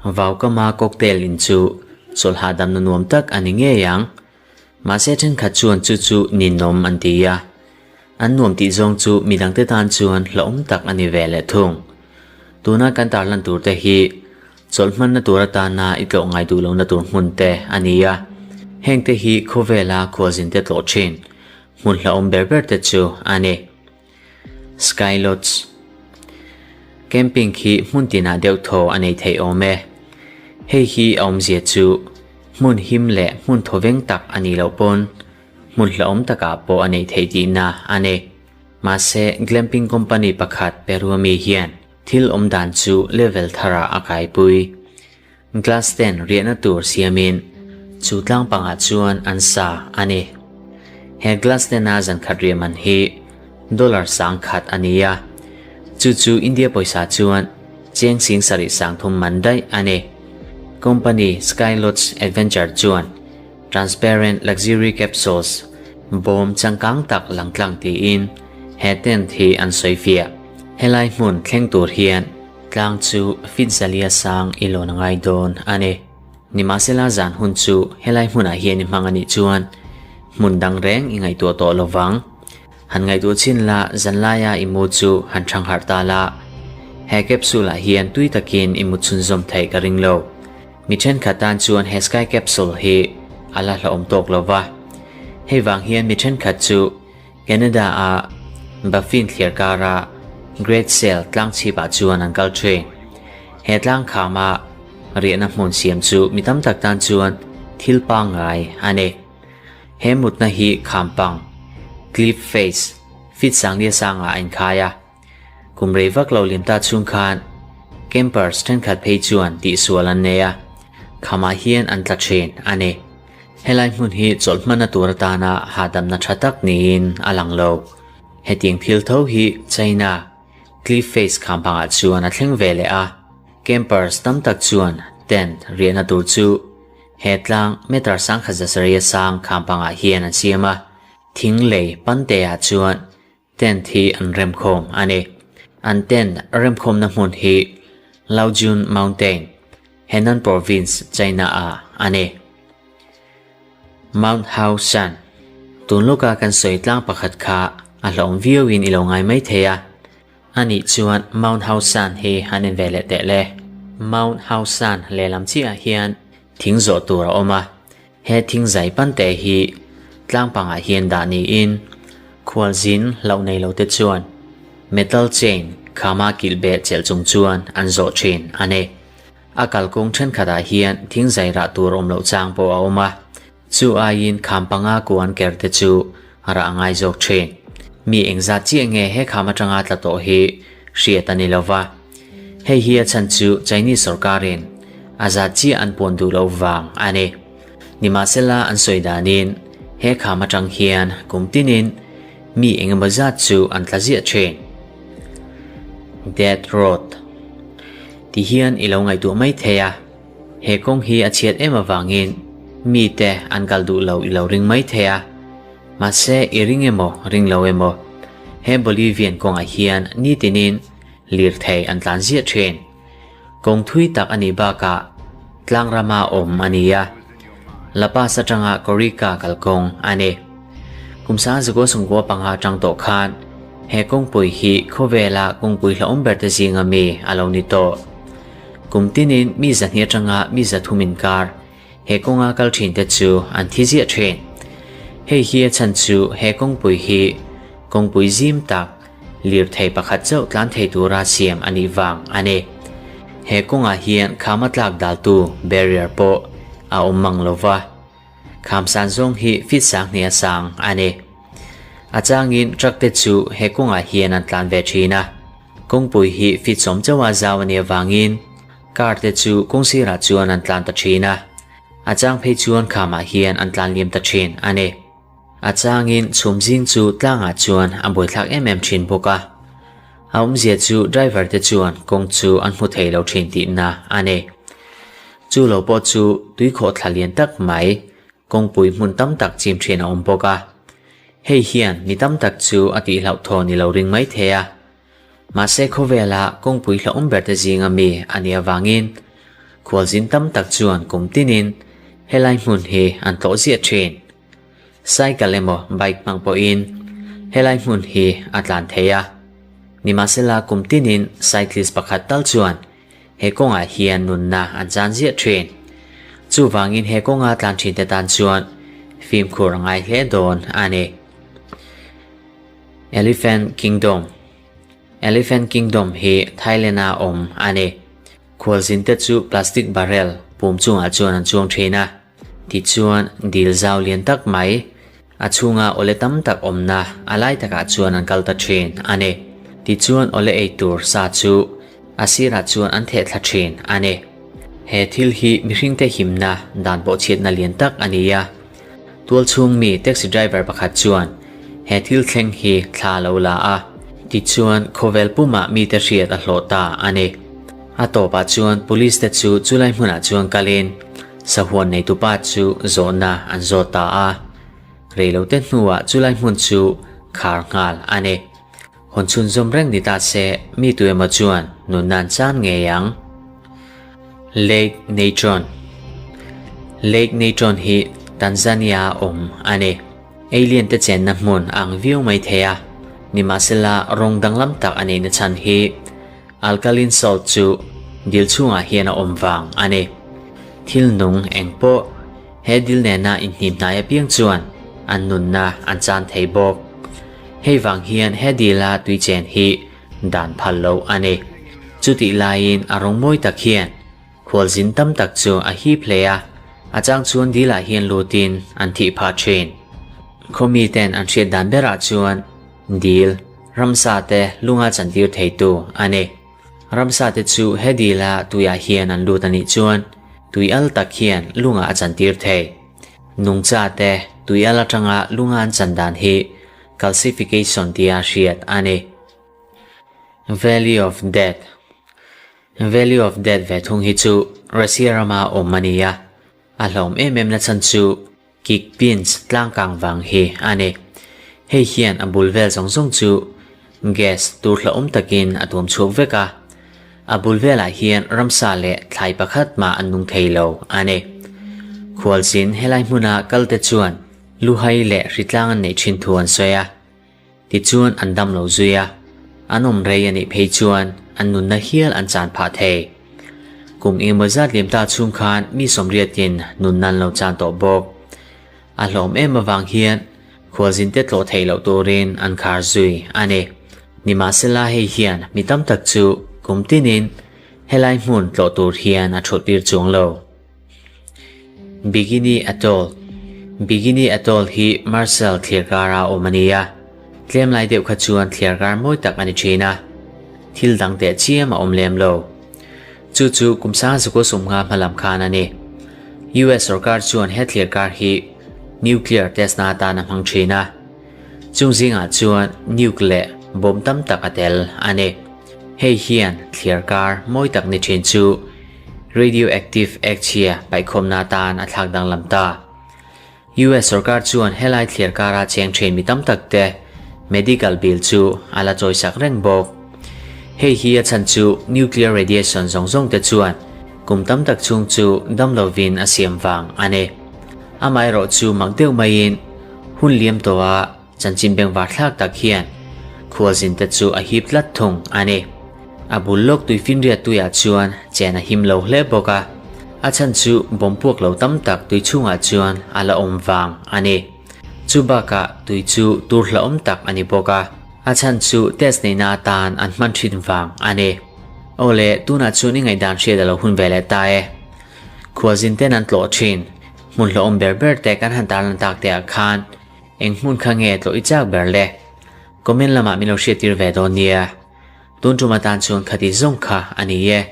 Vaukama cocktail in chu chawlh hahdamna nuam tak a ni ngei ang. Mahse thenkhat chuan chu chu ninawm an ti a, an nuam tih zawng chu midangte tan chuan hlauhawm tak a ni ve leh thung. Tuna kan tarlan tur te hi chawlh hmanna tur atana i tlawh ngai duh lohna tur hmun te a ni a, heng te hi khawvela khualzin te tlawh thin hmun hlauhawm ber ber te chu a ni. Sky Lodge Camping khi hmun tinah deuh thaw a nei theih awm e. Hei hi a awmzia chu hmun him leh hmun thawveng tak a nih loh pawn hmun hlauhawm takah pawh a neih theih tihna a ni. Mahse, glamping company pakhat Peru ami hian thil awm dan chu level tharah a kaipui. Glass ten riahna tur siamin chu tlang pangah chuan an sa a ni. He glass tena zankhat riah man hi dollar 10,000 a ni a, chu chu India pawisa chuan cheng 7,300 man daih a ni. Company Sky Lodge Adventure chuan Transparent Luxury Capsules bawm changkang tak lang tlang tiin he tent hi an sawi fiah. Helai hmun thleng tur hian Tlang chu feet zalia sang i lawn a ngai dawn a ni. Nimahsela zan hun chu helai hmunah hian i hmang a nih chuan hmun dang reng i ngaihtuah tawh lo vang. Han ngaihtuah chin la zanlaia i mu chu han thang harh ta la. He capsule ah hian tui takin i mu chhunzawm theih ka ring lo. Mi thenkhat tan chuan he sky capsule hi a la hlauhawm tawk lo va. Hei vang hian mi thenkhat chu Canada-a Baffin thliar kara Great Sail tlang chhipah chuan an kal thin. He tlang khama riahna hmun siam chu mi tam tak tan chuan thil pangngai a ni. He mutna hi khampang, cliff face, feet sanglia sangah a inkhai a. Kum rei vak lo liam ta chhung khan campers thenkhat phei chuan tihsual an nei a, khamah hian an tla thin a ni. Helai hmun hi chawlh hmanna tur atana hahdamna tha tak niin a lang lo. Hetiang thil tho hi China Cliff Face khampangah chuan a thleng ve leh a, campers tam tak chuan tent riahna tur chu he tlang meter 1130 sang khampangah hian an siam a, thing lei panteah chuan Tent hi an remkhawm a ni. An tent remkhawmna hmun hi Laojun Mountain, Henan Province, China ah a ni. Mount Hao Shan, Tun lawka kan sawi tlang pakhat kha a hlauhawm viauin i lo ngai mai thei a. A nih chuan Mount Hao Shan hi han en ve leh teh le. Mount Hao Shan lehlam chiahah hian thing zawh tur a awm a. He thing zai pante hi tlang pangah hian dah niin khualzin hlauh nei lo te chuan metal chain khama kilh beh chelh chung chuan an zawh thin a ni. A kalkawng thenkhatah hian thing zai rah tur awm loh chang pawh a awm a, chu aiin kham panga kuan ker te chu rah a ngai zawk thin. Mi engzat chiah nge he kham atanga tla tawh hi hriat a ni lo va. Hei hi a chhan chu Chinese sorkarin a zat chiah an puan duh loh vang a ni. Nimahsela an sawi danin he kham atang hian kum tinin mi engemaw zat chu an tla ziah thin. Death Road ti hian i lo ngaihtuah mai thei a, he kawng hi a chhiat em avangin mite an kal duh lo i lo ring mai thei a. Mahse i ring emaw ring lo emaw he Bolivian kawngah hian nitinin Lirthei an tlan ziah thin. Kawng thui tak a nih bakah tlang rama awm a ni a, La Paz atanga Corica kalkawng a ni. Kum 1995 atang tawh khan he kawngpui hi khawvela kawngpui hlauhawm ber te zinga mi a lo ni tawh. Kum tinin mi 200 atanga mi 300 inkar he kawnga kal thin te chu an thi ziah thin. Hei hi a chhan chu he kawngpui hi kawngpui zim tak, Lirthei pakhat chauh tlan thei tura siam a nih vang a ni. He kawngah hian khama tlak daltu barrier pawh a awm mang lo va, kham san zawng hi feet 2000 a sang a ni. A changin truck te chu he kawngah hian an tlan ve thin a, kawngpui hi feet 10 chauha zau a nih avangin car te chu kawng sirah chuan an tlan ta thin a, a chang phei chuan khamah hian an tlan liam ta thin a ni. A changin chhum zing chu tlangah chuan a buaithlak em em thin bawk a, a awmzia chu driver te chuan kawng chu an hmu thei lo thin tihna a ni. Chu lo pawh chu tuikhawh thla lian tak mai kawngpui hmun tam tak chim thin a awm bawk a, hei hian mi tam tak chu a tihhlauhthawn i lo ring mai thei a. Mahse khawvela kawngpui hlauhawm ber te zinga mi a nih avangin khualzin tam tak chuan kum tinin helai hmun hi an tlawh ziah thin. Cycle emaw bike hmang pawhin helai hmun hi a tlan thei a. Nimahsela kum tinin cyclist pakhat tal chuan he kawngah hian nunna an chan ziah thin. Chuvangin he kawnga tlan thin te tan chuan fimkhur a ngai hle dawn a ni. Elephant Kingdom Elephant Kingdom hi Thailand-a awm a ni. Khualzinte chu plastic barrel pum chungah chuan an chuang thin a. Tichuan, dil zau lian tak mai, a chhunga awle tam tak awmna a lai takah chuan an kal ta thin a ni. Tichuan awle ei tur sa chu a sirah chuan an theh thla thin a ni. He thil hi mihringte himna dan pawh chhiatna lian tak a ni a. Tual chhung mi taxi driver pakhat chuan he thil thleng hi thla a lo la a, tichuan khawvel pumah mite hriat a hlawh ta a ni. A tawpah chuan police te chu chulai hmunah chuan kalin Sahuan neitupa chu zawhna an zawt ta a, reilote hnuah chulai hmun chu khar nghal a ni. Hawn chhunzawm reng ni ta se mi tu emaw chuan nunna an chan ngei ang. Lake Natron Lake Natron hi Tanzania a awm a ni. Alien te chenna hmun a ang viau mai thei a, nimahsela rawng danglam tak a neihna chhan hi Alkaline salt chu dil chhungah hian a awm vang a ni. Thil nung eng pawh he dil nena inhnim hnai apiang chuan an nunna an chan thei bawk. Hei vang hian he dila tui chen hi dan phal lo a ni. Chutih laiin a rawng mawi tak hian khualzin tam tak chu a hip hle a, a chang chuan dilah hian lutin an thih phah thin. Khawmi ten an hriat dan berah chuan Dil, ramsa te lunga chantir theitu a ni. Ramsa te chu he dila tuiah hian an lut a nih chuan tui al tak hian lungah a chantir thei. Nungcha te tui al atanga lunga an chan dan hi calcification tia hriat a ni. Valley of Death Valley of Death ve thung hi chu Russia rama awm a ni a, a hlauhawm em em na chhan chu Kick pins tlangkang vang hi a ni. Hei hian a bul vel zawng zawng chu gas tur hlauhawm takin a tuam chhuak vek a. A bul velah hian ramsa leh thlai pakhat mah an nung thei lo a ni. Khualzin helai hmuna kalte chuan luhai leh hritlang an neih thin thu an sawi a. Tichuan an dam lo zui a, an awm rei a nih phei chuan an nunna hial an chan phah thei. Kum engemaw zat liam ta chhung khan mi sawmriatin nunna an lo chan tawh bawk. A hlawm em avang hian khualzinte tlawh theih loh turin an khar zui a ni. Nimahsela hei hian mi tam tak chu kum tinin helai hmun tlawh tur hian a thut tir chuang lo. Bikini Atoll Bikini Atoll hi Marshall thliarkara awm a ni a, tlem lai deuh kha chuan thliarkar mawi tak a ni thin a, thil dang teh chiam a awm lem lo. Chu chu kum sang zakua sawmnga hma lam khan a ni. US sorkar chuan he thliarkar hi nuclear test na atan a hmang thin a. Chung zingah chuan nuke leh bomb tam tak a tel a ni. Hei hian thliarkar mawi tak ni thin chu Radioactive ek chhia paihkhawmna atan a thlak danglam ta. US sorkar chuan helai thliar kara cheng thin mi tam tak te medical bill chu a la chawisak reng bawk. Hei hi a chhan chu nuclear radiation zawng zawng te chuan kum tam tak chhung chu dam lovin a siam vang a ni. Amaherawh chu mak deuh maiin hun liam tawha Chanchin bengvar thlak tak hian khualzin te chu a hip tlat thung a ni. A bul lawk tuifinriat tuiah chuan chen a him lo hle bawk a, a chhan chu bawm puak lo tam tak tui chhungah chuan a la awm vang a ni. Chu bakah tui chu tur hlauhawm tak a ni bawk a, a chhan chu test neihna atan an hman thin vang a ni. Aw le, tunah chuan i ngaihdan hriat a lo hun ve leh ta e. Khualzin ten an tlawh thin, hmun hlauhawm ber ber te kan han tarlan tak te ah khan Eng hmun kha nge tlawh i chak ber le? Comment lamah min lo hriattir ve dawn nia. Tun tum atan chuan khati zawng kha a ni e.